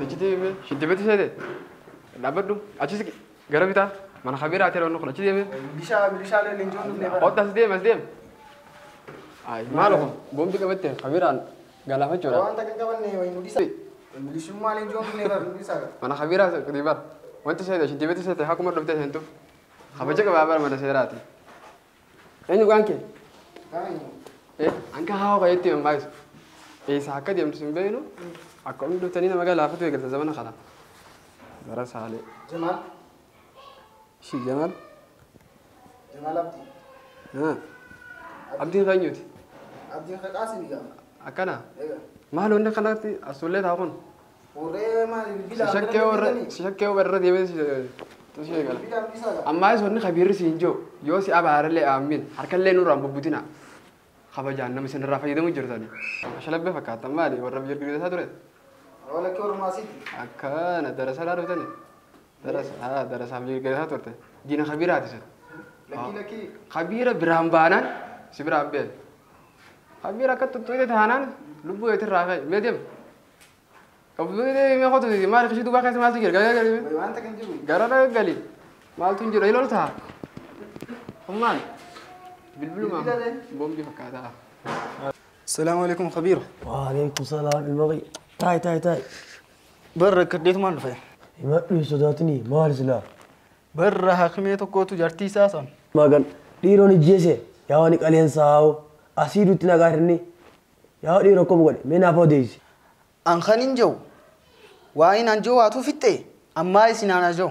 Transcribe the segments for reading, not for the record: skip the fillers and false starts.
Achi deemee shiddibetti seete dhaabbadhu achi siqi gara bitaa mana kabiraa ta'e kun achi deemee. Milishaalee leenji'oon dhufne bara. Otta as deem as deem. Ay maal kun boombii qabatte kabiraan galaafachuudha. Wanta kan qabanne wayi nu dhisa. Milishummaa leenji'oon dhufne bara nu dhisa. Mana kabiraa bar wanti seete shiddibetti seete hakuma dhuftee seentuuf kabaja qabaa bara mana seeraati. Eenyu qaan kee? Anka hawa kayetti hin baayisu. Eessa akka deemtu hin beeknu akka inni dhuftanii nama galaafatu eegalta zamana kana. Gara saalee. Jamaal. Shi Jamaal. Jamaal Abdii. Abdiin keenyuti. Abdiin Qaasim gaafa. Akkana. Maal wanni kanatti asullee taa kun. Warree maali bilbila. Si shakkee warra deemee si eegala. Ammaa wanni kabiirri si hin jiru yoo si abaarallee aammin harkallee nurraan bubbutina. Kabajaan nama isin irraa fayyadamu jirtani. Shalabbee fakkaata maali warra biyya girgisaa ture. Walakkee ormaasiiti. Akkana darasaa dhuftani. Darasa darasaa biyya girgisaa turte. Diina kabiraati sun. Lakkii lakkii. Kabira biraan baanaan si biraan been. Kabira akka tuttuqite taanaan lubbuu eetirraa ka'e mee deem. Qabduu mee qotu maali kishii duubaa keessa maaltu jira gara gali. Wanta kan jiru. Gara gali maaltu hin jiru ilol ta'a. Kun maal? Bilbiluma boombii fakkaata. السلام عليكم خبير. وعليكم السلام المغي تاي تاي تاي. برا كديت ما نفع. ما سوداتني ما سلا. برا حكمية كوتو جرتي ساسا. ما قال ديروني جيسي يا واني قالين ساو أسيدو تناغارني يا ديرو كم قال من أفوديز. أن خنين جو وين أن جو أتو فيتي أما يسنا جو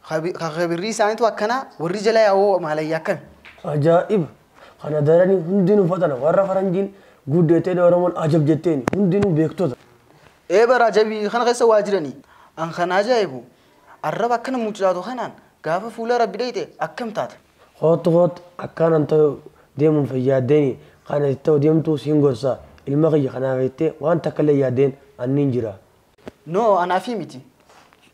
خبير ريسان توكنا والرجال يا هو ما عليا كان. عجائب أنا دراني هندينو فتنا ورا فرنجين قدرتين ورمون عجب جتين هندينو بيكتوز. إيه برا عجبي خن غير سواجرني أن خن عجائبه الربع كنا موجودة خنان قاف فولا ربي ديته أكم تات. خط خط أكان أنت ديمون في يديني خن تو ديمتو سينغورسا المغي خنا فيته وأنت كل يدين النينجرا. نو أنا في ميتي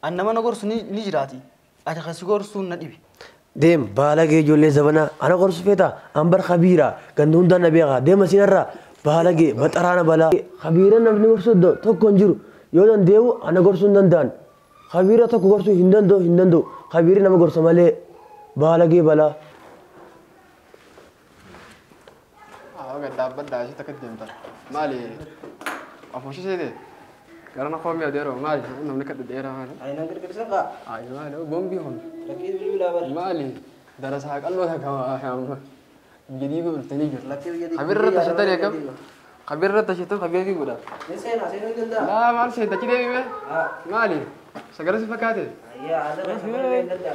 أنا ما نقول سني نيجراتي أتخسي قول سون نديبي. ديم بالغي جولي زبنا أنا قرص فيتا أمبر خبيرة كندون دنا بيغا ديم سينرا بالغي بترانا بلا خبيرة نبني قرص دو تو كونجرو يودن ديو أنا قرص دندان خبيرة تو قرص هندن دو هندن دو خبيرة نما قرص مالي بالغي بلا. قد بدأ شيء تقدم ترى مالي أفوش شيء ده كارنا قومي أديره مالي أنا من كده ديره هذا. أي نقدر كده سنقع. أيوة له بومبي هم. لكن بالبلا بر. مالي درس حق الله ذاك هو جديد بالتنيجر. لكن جديد. خبير رت شتى يا كم؟ خبير رت شتى خبير كي بودا. نسينا سينو جلدا. لا مال سيد كده بيه. مالي سكر سفكاته. أيه هذا بس خبير جلدا.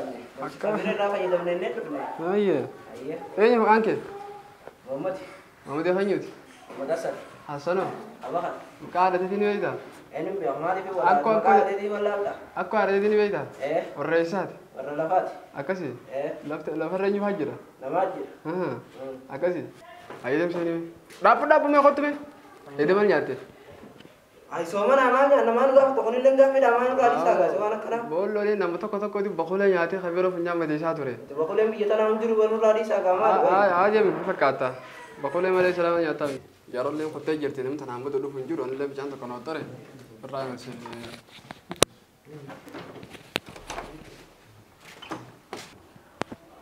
خبير لا فايدة من النت بنا. أيه. أيه. إيه معنك؟ محمد. محمد يفنيوت. مدرسة. حسنو. أبغى. مقعد تديني ويدا. أنا بيعمل في ولا. أكو أكو. ولا أكو أردني ويدا. إيه. والرئيسات. والرلافات. أكسي. إيه. لفت لفرني فجرة. نماجر. ها. أكسي. أيدم سني. داب داب ما خطبه. أيدم من ياتي. أي سومنا أمان أنا ما نقف تقولي لنا في أمان قال إيش سومنا كنا. بقول له ليه نمتى كذا كذي بقول له ياتي خبيره في النعمة ديشات وري. بقول له بيجتنا هم جرو بنور على إيش ما. آه جميل فكاتا. بقول له ما ليش سلام ياتي. يا رب ليه خطة جرتي نمت أنا عمود له فنجور أنا اللي بجانب كنوتره. الرأي مثل.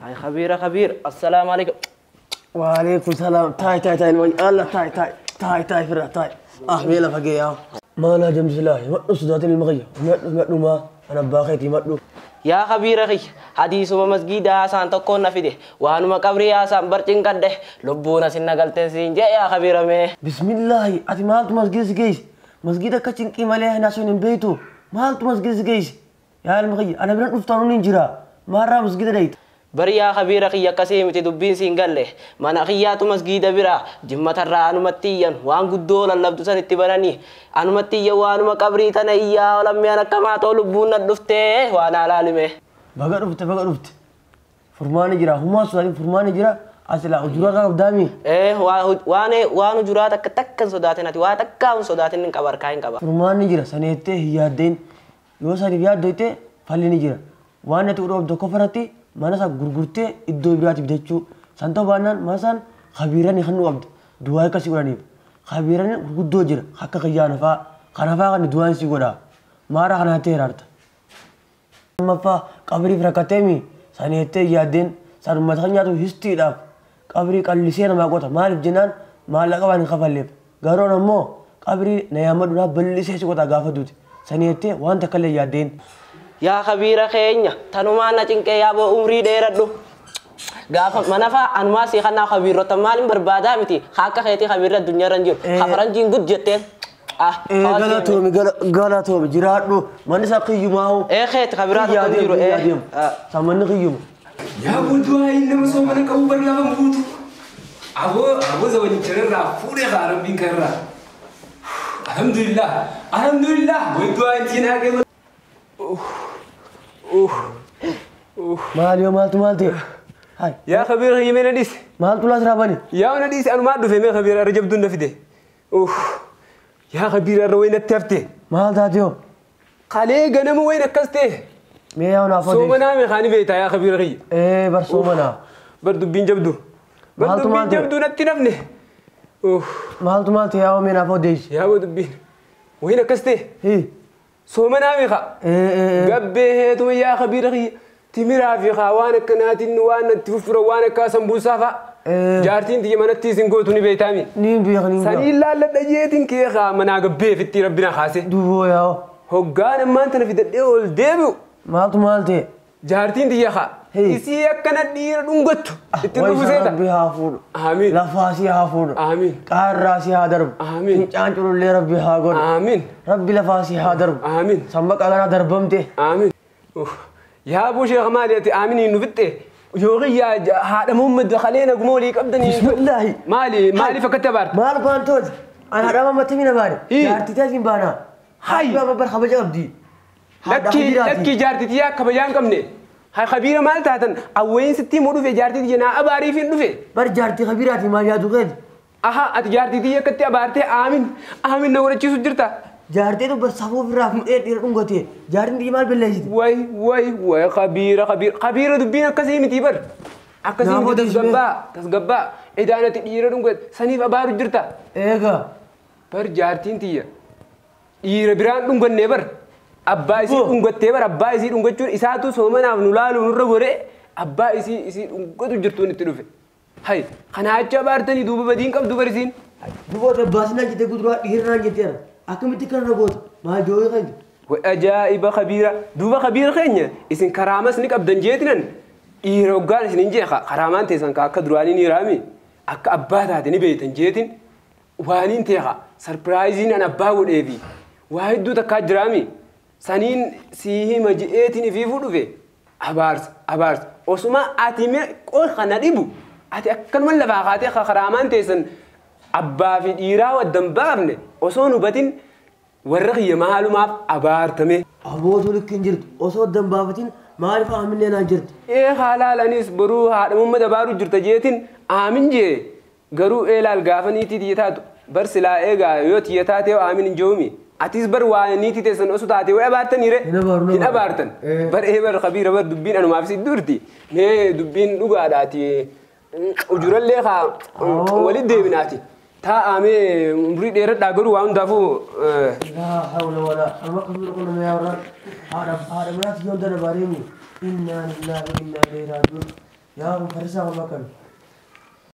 هاي خبيرة خبير السلام عليكم. وعليكم السلام تاي تاي تاي الله تاي تاي تاي تاي فرع تاي أحمل فقيا ما لا جمز الله ما أصدقائي المغيا ما ما أنا باقيتي ما يا خبير أخي حديث ما مسجد آسان تكون نفيده وأنا ما قبري آسان برتين قده لبونا سنة قلتين سين جاء يا خبير مي. بسم الله أتي مالت مسجد سكيس مسجد كاتشين كيما ليه ناسون بيتو مالت مسجد سكيس يا المغيا أنا بلان أفطروني جرا ما را مسجد ريت. بريا خبير أخي كسيم تدبين سينقله من أخيات مسجد برا جمة الرا أنمتيا وان قدول اللبد سنتبرني أنمتيا وانما قبري تنيا ولم ينك ما طلبون الدفته وأنا على علمه. بقى رفت فرماني جرا هما سؤالين فرماني جرا أصلا أجرا قدامي. إيه وأنا وأنا جراتك تكن صداتنا واتكاون صداتنا كبر كاين كبر. فرماني جرا سنته هي الدين يوسف يا دويته فلني جرا وأنا تقول دكوفرتي mana sa gurgurtee iddoo biraatti bitachuu san ta'uu baannaan mana san khabiiraan kan nu qabdu du'aa akkasii godhaniif khabiiraan gurguddoo jira akka kiyyaana fa'aa kana fa'aa kan du'aan si godha Maara kanaatti hiraarta. Lammaffaa qabriif rakkateemi saneettee yaaddeen san uummata kan nyaatu histiidhaaf qabrii qallisee namaa qota. Maaliif jennaan maallaqa waan hin kafalleef. Garoon ammoo qabrii na yaammadhuudhaaf bal'isee si qota gaafa duute. Saneettee waan takka illee yaaddeen. Yaa kabiira keenya tanumaan na cinqee yaaboo umrii dheeradhu. Gaafa mana faa anumaa sii kannaa kabiirota maaliin barbaadaa miti akka keetii kabiirra addunyaarra hin jiru. Kafaranjiin gud jetteen. Galatoomi galatoomi jiraadhu manni isaa kiyyumaa hoo. Keeti kabiraa tokko hin jiru. Manni kiyyuma. Yaa booduu nama soomana qabu bar lafa guutu. Aboo aboo zabanichararraa fuudhee haa rabbiin kanarraa. Alhamdulillah alhamdulillah booduu ayi naa qeema. Maal yoo maaltu maal ta'e? Yaa kabiira hiyyamee na dhiise. Maaltu laas raabani? Yaa na dhiise anumaa dhufe mee kabiira irra jabduun na fide. Yaa kabiira irra wayin natti hafte. Maal taate yoo? Kalee ganama wayin akkas ta'e. Mee yaa naaf odeessi. Soomanaa mee kaani beektaa yaa kabiira kiyya. Ee bar soomanaa. Bar dubbiin jabdu. Bar dubbiin jabduu natti nafne. Maaltu maal ta'e yaa mee naaf odeessi. Yaa dubbiin wayin akkas ta'e. Soomanaa mee kaa. Gabbee heetuma yaa kabiira kiyya. Timiraa fi waan akkanaatiin waan itti fufura waan akka sambuusaa fa'a. Jaartiin tiyya manatti isin gootu ni beektaami. Ni beeka ni beeka. Sanii laalladha jeetiin kee haa manaa gabbee fitti rabbina kaase. Duboo yaa'o. Hoggaan ammaan tana fidadhee ol deebi'u. Maaltu maal ta'e? Jaartiin tiyya haa. Isii akkana dhiira dhungattu. Itti dhufu seeta. Rabbi haa fuudhu. Amiin. Lafaasii haa fuudhu. Amiin. Qaarraasii haa darbu. Amiin. Fincaan culullee rabbi haa godhu. Amiin. Rabbi lafaasii haa darbu. Amiin. Sambaqa kanaa darbamte. Amiin. Yaa bushee maali ati aaminiin nu fixxe yookiin yaa haadha Muhammad kalee naguma walii qabdanii. Bismillaahi. Maali maaliif akkatti abaarte? Maal baantooti? Ani haadha Muhammad mina baane. Jaartii taasiin baana. Hayi. Haadha bar kabaja qabdi. Lakkii lakkii jaartii tiyyaa kabajaa hin qabne. Kabiira maal taatan awwayin sitti himuu dhufe jaartii tiyya naa abaariif hin dhufe. Bar jaartii kabiiraati maal yaadu keeti? Aha ati jaartii tiyya akkatti abaartee aamin aamin na godhachiisu jirta. Jaartii bar safuu ofirraa fuudhee dhiira dhungatee jaartiin tiyya maal balleessite? Way way way kabiira kabiira kabiira dubbiin akkasii miti bar. Akkasii miti tasgabbaa tasgabbaa edaan ati dhiira dhungate saniif abaaru jirta. Eegaa. Bar jaartiin tiyya dhiira biraan dhungannee bar abbaa isii dhungattee bar abbaa isii dhungachuun isaatu soomanaaf nu laalu nurra goree abbaa isii isii dhungatu jirtuun itti dhufe. Hay kana achi abaartanii duuba badiin qabdu bar isiin. Duboota baasinaan jettee guduraa dhiirnaan jetteera. Akkamitti kana goota maal jooyii keenya. Ajaa'iba kabiira duuba kabiira keenya isin karaamas ni qabdan jeetinan dhiira hoggaan isin hin jeeqa karaamaan teessan ka akka duraanii ni raami akka abbaa taate ni beektan jeetin waaniin teeqa sarpiraayiziin an abbaa godheefi waa hedduu takkaa jiraami saniin sii hima je'eetiin ifiifuu dhufe abaarsa abaarsa osuma ati mee qol kana dhibu ati akkanuma lafaa kaatee karaamaan teessan abbaa fi dhiiraa waddan baafne osoo nu hubatin warra kiyya maalumaaf abaartame. Abootu likki hin jirtu osoo addan baafatin maaliif aaminee naan jirti? Ee halaalanis boruu haadha Muhammad abaaru jirta jeetin aamin jee garuu eelaal gaafa niitii tiyya taatu bar silaa eegaa yoo tiyya taatee aamin hin je'umi. Atis bar waa niitii teessan osoo taatee way abaartan hire hin abaartan. Bar ee bar kabiira bar dubbiin anumaaf si durti mee dubbiin dhugaadhaati ujurallee haa walit deebinaati. Taa'amee umurii dheeradhaa garuu waan hundaafuu. Laa hawla walaa amma kabiira kun nama yaawran haadha haadha manaatti yoon dana baareemi innaa lillahi wa innaa ilayhi raaji'uun yaa kun farisaa kun bakka.